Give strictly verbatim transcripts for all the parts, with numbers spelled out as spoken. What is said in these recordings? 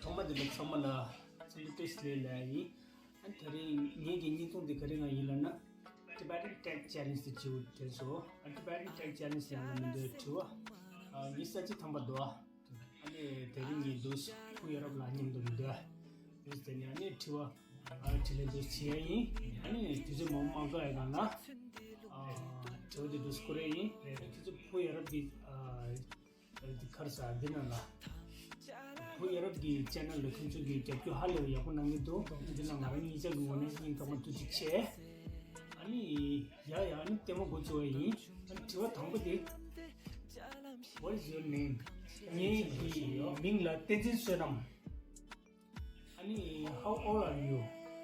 ཚང་མ་འདི་ལ་ཚང་མ་ལ་ཚང་མ་བཀྲ་ཤིས་བདེ་ལེགས་ཡིན། ཨ་ནི་དེ་རིང་ངེད་ཀྱི་བརྙན་ཐུང་འདི་ག་རེ་ང་ཡིན་ལབ་ན། Tibetan Tech Challenge དེ་བྱེད་དགོས་དྲན་སོང་། ཨ་Tibetan Tech Challenge ཡང་ལ་མི་འདོད་དྲི་བ། ཨ་ངའི་ས་ཆ་ཐམ་པ་འདུག་ཨ་ནི་དེ་རིང་ངས་འདུག་ཕུ་ཡ་རབ་ལ་མཉམ་དུ་མི་འདོད། དེ་ནས་ཨ་ནི་དྲི་བ། ཨ་དྲི་ལན་འདུག་བྱེད་ཡ་ཡིན། ཨ་ནི་དུས་ཚོད་མང་པོ་མ་འགོར་ཡ་གང་ལ། ཨ་དྲི་བ་དེ་འདུག་སྐོར་ཡ་ཡིན། དུས་ཚོད་ཕུ་ཡ་རབ་ཀྱི་ཨ། ཨ་ནི་ག་རེ་ཟེར་འདི་ན་ལ། བུ་ཡ་རབས་ཀྱི་ཆེ་ནལ་ལ་ཁྱོད་ཚོ་གིས་རྒྱབ་སྐྱོར་ཧ་ལས་པ་ཡག་པོ་གནང་གི་འདུག་འདི་ན་ང་རང་གཉིས་ཆ་གི་ངོས་ནས་སྙིང་ཐག་པ་ཐུགས་རྗེ་ཆེ། ཨ་ནི་ཡ་ཡ་ཨ་ནི་ལྟད་མོ་འགོ་བཙུགས་པ་ཡིན། ཨ་ནི་དྲི་བ་དང་པོ་དེ། What is your name? ངའི་མིང་ལ་བསྟན་འཛིན་བསོད་ནམས། ཨ་ནི། How old are you?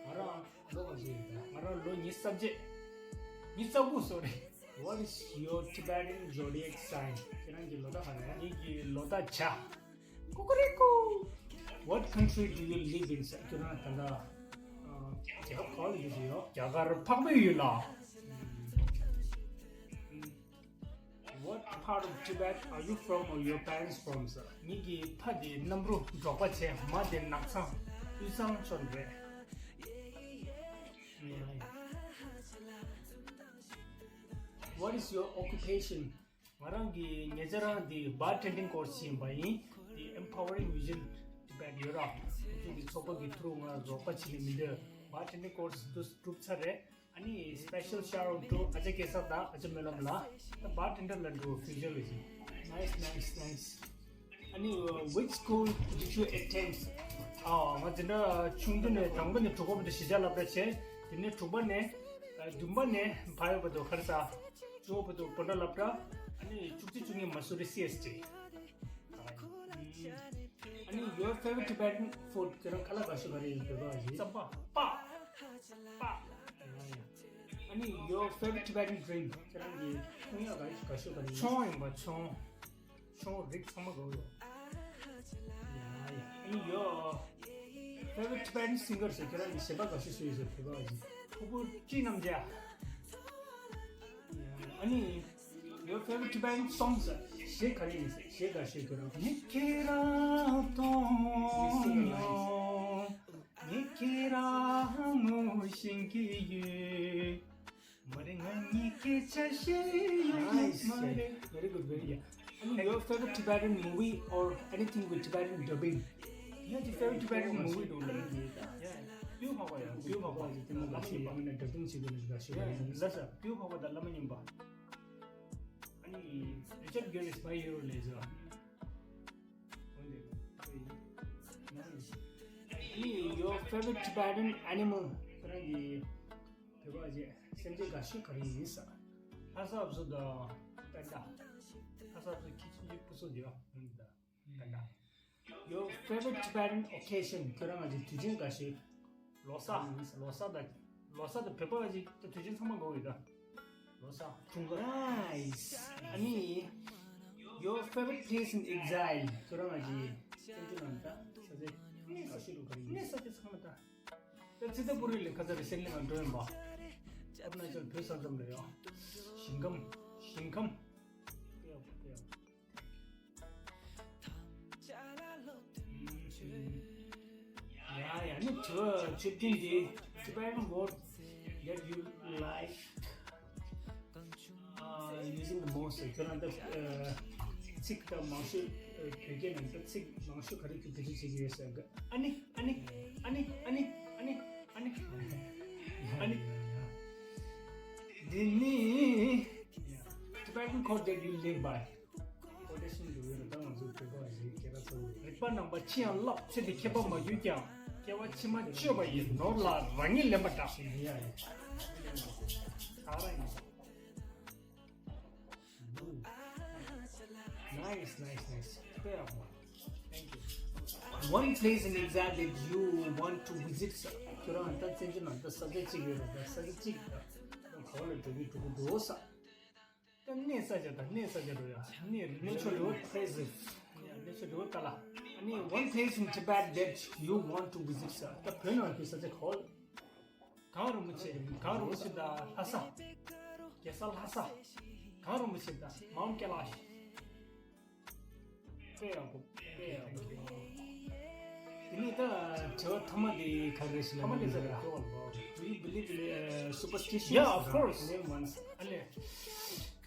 ང་རང་ལོ་ག་ཚོད་ཡིན་པས། ང་རང་ལོ་ཉི་ཤུ་རྩ་བརྒྱད། ཉི་ཤུ་རྩ་དགུ། Sorry. What is your Tibetan zodiac sign? ཁྱེད་རང་གི་ལོ་རྟགས་ག་རེ། ངེད་ཀྱི་ལོ་རྟགས་བྱ། ཀུ་ཀུ་རེ་ཀུ། What country do you live in? ཟེར། ཁྱེད་རང་ད་ལྟ་ཨ་རྒྱལ་ཁབ་ག་པར་ཡོད་ཀྱི་ཡོད། རྒྱ་གར་འཕགས་པའི་ཡུལ་ལ། What part of Tibet are you from or your parents from? ཟེར། ངེད་ཀྱི་ཕ་དེ་གནམ་རུ་འབྲོག་པ་བྱས། མ་དེ་ནགས་ཚང་དབུས་གཙང་ཕྱོགས་རེད། What is your occupation? ང་རང་གི་ཉེ་ཆར་རང་དེ་bartending course བྱས་པ་ཡིན། དེ་Empowering Vision Tibet ཡོད་ར། ཁོ་ཚོ་གི་ཚོགས་པ་གི་ཐུགས་ང་རོགས་པ་བྱེད་ནས་མི་འདོད། Bartending course དུ་གྲུབ་ཚར་རེད། ཨ་ནི་special shout out to ཨ་ཅག་སྐལ་བཟང་དང་ཨ་ཅག་སྨོན་ལམ་ལ། ད་bartender ལ་འགྲོ་future ལ་ཟིན། Nice, nice, nice. ཨ་ནི་which school did you attend? ཨ་ང་དེ་འདྲ་ཆུང་དུས་ནས་དང་པོ་ནས་དྲུག་པ་བར་དུ་གཞིས་ཆགས་སློབ་གྲྭ་བྱས། དེ་ནས་དྲུག་པ་ནས་བདུན་པ་ནས་ཕ་ཡུལ་བར་དུ་ག་རེ་ཟ། བཅུ་པ་བར་དུ་སྤོན་ཊ་སློབ་གྲྭ། ཨ་ནི་བཅུ་གཅིག་བཅུ་གཉིས་མ་སུ་རི་སི་ཨེས་ཊི། ཨ་ནི་your favorite Tibetan food ཁྱེད་རང་ཁ་ལག་དགའ་ཤོས་ག་རེ་ཡིན་བོད་པ་ཡིན། རྩམ་པ། པ། པ། ཨ་ནི་your favorite Tibetan drink ཁྱེད་རང་གི་འཐུང་ཡག་ག་དགའ་ཤོས་ག་རེ་ཡིན། ཆང་ཡིན་པ་ཆང་། ཆང་རིགས་ཚང་མ་དགའ་ཡོད། ཨ་ནི་your favorite Tibetan singer ཟེར་ཁྱེད་རང་གི་གཞས་པ་དགའ་ཤོས་སུ་ཡོད་ཟེར་བོད་པ་ཡིན། ཕུར་བུ་བཀྲིས་རྣམ་རྒྱལ། ཨ་ནི། Your favorite Tibetan songs གཞས་ག་རེ་ཡིན་ཟེར། གཞས་དགའ་ཤོས་ཁྱོད་རང་། ནི་ཁེ་ར་ཏོ་ཡོ། ནི་ཁེ་ར་ངོ་ཤེས་ཀྱི་ཡོད། མ་རེད་ང་ནི་སྐད་ཆ་བཤད་ཡོང་མ་རེད། Very good, very good. And your favorite Tibetan movie or anything with Tibetan dubbing? Yeah, your favorite Tibetan movie don't like it. Yeah. ཕུ་བོ་འཕགས་པ་ཡ། ཕུ་བོ་འཕགས་པ་ཡ། དེ་མོ་ག་ཤེས་ཡོད་མིན་ན་dubbing བྱེད་དགོས་ན་ག་ཤེས་ཡོད། ལ་ས། ཕུ་བོ་འཕགས་པ་དང་བླ་མ་མཉམ་པ། ཨ་ནི། Richard Gere is my hero ལབ་ཟེར། འོན་ཏེ། ཨ་ནི། Your favorite Tibetan animal? ཁྱེད་རང་གི་བོད་པ་ཅིག་སེམས་ཅན་དགའ་ཤོས་ག་རེ་ཡིན་ཟེར། ལྷ་ས་བཟོ་དང་པེན་ཌ། ལྷ་ས་བཟོ་ཁྱི་ཆུང་ཆུང་སྤུ་སོ་དེ་ཡོད། ད་ལྟ། Your favorite Tibetan occasion? ཁྱོད་རང་ང་ཚོའི་དུས་ཆེན་དགའ་ཤོས། ལོ་གསར། ལོ་གསར་དང་། ལོ་གསར་དང་བོད་པ་ཅིག་ད་དུས་ཆེན་ཚང་མ་དགའ་གི་ད། ལོ་གསར། འཁྲུངས་སྐར། Nice. ཨ་ནི། Your favorite place in exile? ཁྱོད་རང་ང་ཚོའི་བཙན་བྱོལ་ནང་ད་ས་ཆ་དགའ་ཤོས་རུ་ག་རེ་ཡིན། གནས་ས་ཆ་ཚང་མ་ད། ད་ཙི་ཏྲ་པུ་རི་ལ་ཁ་ཚ་རེ་སེམས་ནས་ང་འགྲོ་ཡིན་པ། ཨ་རུ་ན་ཅལ་བོད་ས་མཚམས་ལ་ཡོད། ཞིང་ཁམས། ཞིང་ཁམས། དཔེ་ཡག་པོ་དཔེ་ཡག་པོ། ཡ་ཡ་ནི་དྲི་བ་བཅུ་བདུན་འདི། Tibetan word that you like uh, using the most. ཁྱོད་རང་ད་ཚིག་ད་མང་ཤོས་བོད་སྐད་ནང་ད་ཚིག་མང་ཤོས་ག་རེ་གི་བེད་སྤྱོད་བྱེད་ཀྱི་ཡོད་ཟེར་གི། ཨ་ནི། ཨ་ནི། ཨ་ནི། ཨ་ནི། འདི་ནི། Tibetan code that you live by. ཀོ་ཊེ་ཤན་འགྲོ་ཡོད་རེད། ད་ང་ཚོ་བོད་པ་ཡིན་སྐད་ཆ་ཚོ་རིག་པ་རྣམ་པ་ཅི་ཡང་བསླབ། ཚེ་འདི་ཁྱད་པར་མ་གྱུར་ཀྱང་། སྐྱེ་བ་ཕྱི་མ་སྤྱོད་པ་ཡིས། ནོར་ལ་རང་ཉིད་ལེན་པ་འདྲ། ཡ་ཡ། ད་ར་ཡིན། Nice, nice, nice. དཔེ་ཡག་པོ། Thank you. One place in exile that you want to visit, sir. ཁྱོད་རང་ད་བཙན་བྱོལ་ནང་ད་ས་ཆ་གཅིག་ཡོད་རེད། ད་ས་ཆ་གཅིག་ད་ག་བ་ལ་འགྲོ་གི་འགྲོ་གི་འགྲོ་ས། ད་གནས་ས་ཆ་ད་གནས་ས་ཆ་འགྲོ་ཡ། གནས་གནས་མཆོག་འགྲོ་ས། གནས་མཆོག་འགྲོ་ས་ལ། ཨ་ནི། One place in Tibet that you want to visit, sir. ད་བོད་ནང་གི་ས་ཆ་ག་བ་ལ། གངས་རིན་པོ་ཆེ། གངས་རིན་པོ་ཆེ་དང་ལྷ་ས། རྒྱལ་ས་ལྷ་ས། གངས་རིན་པོ་ཆེ་དང་མའུན་ཀེ་ལཱཤ། དཔེ་ཡག་པོ། དཔེ་ཡག་པོ། དེ་ དྲི་བ་ཐ་མ་དེ་ག་རེ་ཞིག་ལ་ཐ་མ་དེ་ཟེར་ར། Do you believe in uh, superstitions? Yeah, of course. ཨ་ལས།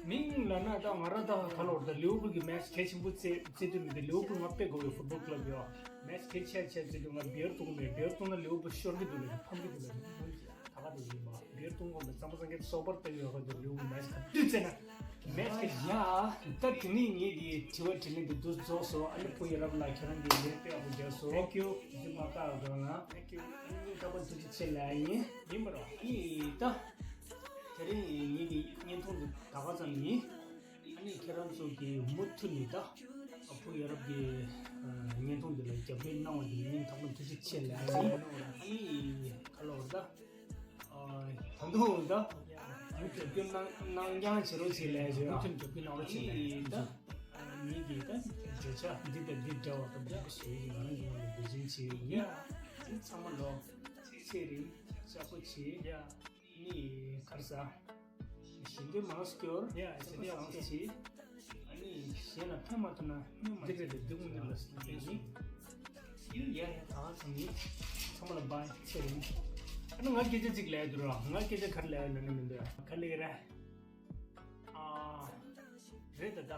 མིང་ལ་ན་ད་ང་ར་ད་ག་ལོར་ད་ལིའུ་པུལ་གྱི་མེ་ཆི་གལ་ཆེན་པོ་རྩེ་རྩེ་དུས་མི་འདུག་ལིའུ་པུལ་ང་དཔེ་དགོས་པའི་ཕུཊ་བོལ་ཀླབ་ཡོད། མེ་ཆི་གལ་ཆེ་ཆེ་རྩེ་དུས་ང་བི་ཡར་བཏུང་མེད། བི་ཡར་བཏུང་ན་ལིའུ་པུལ་ཤོར་གྱི་འདུག་ལ་ཕམ་གྱི་འདུག་ལ། ད་ག་དེ་ཡིན་པ་བི་ཡར་བཏུང་དགོས་མེད། གཙང་པ་སངས་རྒྱས་སོགས་པར་ལྟ་བའི་ཧོ་དུ་ལིའུ་པུལ་མེ་ཆི་ག་དུས་རྩེ་ན་མེ་ཆི་ག་ཡ། ད་དེ་ནས་ངེད་ཀྱི་དྲི་བ་དྲིས་ལན་དེ་འདུག་རྫོགས་སོ། ཨ་ནི་བུ་ཡ་རབས་ལགས་ཁྱེད་རང་གི་ལན་དཔེ་ཡག་པོ་རྒྱག་སོང་། Thank you. ཇི་མ་ཀ་རོ་ལ། Thank you. ཨ་ནི་ད་བར་ཐུགས་རྗེ་ཆེ་ལ་ཡིན། ཡིན་པ་རོ། ཨི་ད། དེ་རིང་ངེད་ཀྱི་བརྙན་ཐུང་འདི་ད་ག་ཙམ་ཡིན། ཨ་ནི་ཁྱེད་རང་ཚོ་གི་མུ་མཐུད་ནས་ད་ཨ་བུ་ཡ་རབས་ཀྱི་ཨ་བརྙན་ཐུང་འདི་ལ་རྒྱབ་སྐྱོར་གནང་བ་འདི་ལ་སྙིང་ཐག་པ་ནས་ཐུགས་རྗེ་ཆེ་ལ་ཡིན། ཨ་ནི་ག་ལོར་ད་ཨ་ད་དུང་ད་མུ་མཐུད་རྒྱབ་སྐྱོར་གནང་གནང་རྐྱང་བྱེད་རོགས་བྱེད་ལ་ཡིན། མུ་མཐུད་རྒྱབ་སྐྱོར་གནང་རོགས་བྱེད་ལ་ཡིན། ཨ་ནི་ད་ངེད་ཀྱི་ད་བརྗོད་བྱ་འདི་དང་འདི་འདྲ་བ་ད་མང་པོ་ཞིག་ཡོད། ང་རང་གི་ངོས་ནས་འབད་བརྩོན་བྱེད་ཡིན། ཨ་ནི་ཚང་མ་ལོ་ཚེ་རིང་ཡག་པོ་བྱེད། ཨ་ནི་ག་རེ་ཟ། ཞལ་འདོན་མང་སྐྱོར། ཡ། ཞལ་འདོན་མང་སྐྱོར། ཨ་ནི་གཞན་ལ་ཕན་མ་ཐོགས་ན་སྨོན་མ། འདི་རེད་དེ་འདི་དངོས་གནས་ལ་སྲིད་པའི་ཡིན། ཡ་ཡ་ད་ག་ཚང་མི་ཚང་མ་ལ་བའི་ཚེ་རིང་། ཨ་ནི་ང་སྐད་ཆ་གཅིག་ལབ་ཡ་འདུག་ར། ང་སྐད་ཆ་ག་རེ་ལབ་ཡ་ལབ་ན་མི་འདུག་ཡ། ག་ལེ་ར། ཨ། རེད་ད་ད།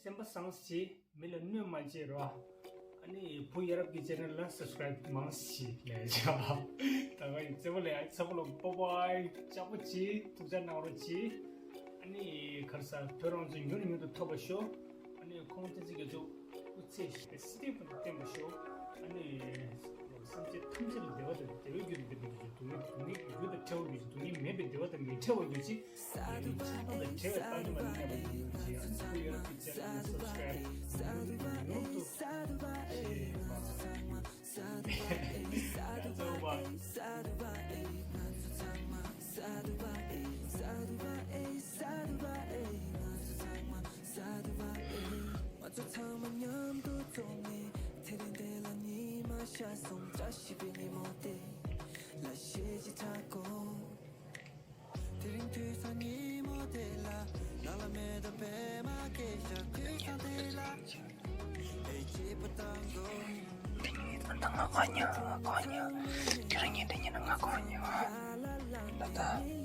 སེམས་པ་བཟང་བྱེད། མི་ལ་གནོད་མ་བྱེད་རོ། ཨ་ནི་བུ་ཡ་རབས་ཀྱི་ཆེ་ནལ་ལ་སབ་སི་ཀ་རབ་མང་ཞིག་ལས་བྱ། ད་ག་ཡིན་ཚེ་བ་ལས་ཚེ་བ་ལ་པོ་པའི་ལྕགས་པོ་ཆེ་ཐུགས་ཅག་གནང་རོགས་གྱིས། ཨ་ནི་ག་རེ་ཟ་བོད་རང་བཙན་མྱུར་མྱུར་དུ་ཐོབ་པ་ཤོག་ཨ་ནི་ཁོང་བསྟན་འཛིན་རྒྱ་མཚོ་སྐུ་ཚེ་ཞིག་པའི་སྲིད་པ་དང་བརྟན་པ་ཤོག་ཨ་ནི་སེམས་ཅན་ཐམས་ཅད་ལ་བདེ་བ་དང་བདེ་བའི་རྒྱུ་དང་ལྡན་པའི་རྒྱུ། སྡུག་བསྔལ་སྡུག་བསྔལ་གྱི་རྒྱུ་དང་བྲལ་བའི་རྒྱུ། སྡུག་བསྔལ་མེད་པའི་བདེ་བ་དང་མི་འབྲལ་བའི་རྒྱུ་ཅིག་དེ་རིང་དུས་སང་ཉིན་མོ་དེ་ལ་ནང་ལ་མེད་དོ་པད་མ་སྐད་ཤར། དུས་སང་དེ་ལ་ཨེ་ཅི་པ་དང་གོ། དེ་ཉིན་ད་ང་གོ་ཉོ་གོ་ཉོ། དེ་རིང་ཉིན་དེ་ཉིན་ང་གོ་ཉོ། ད་ད།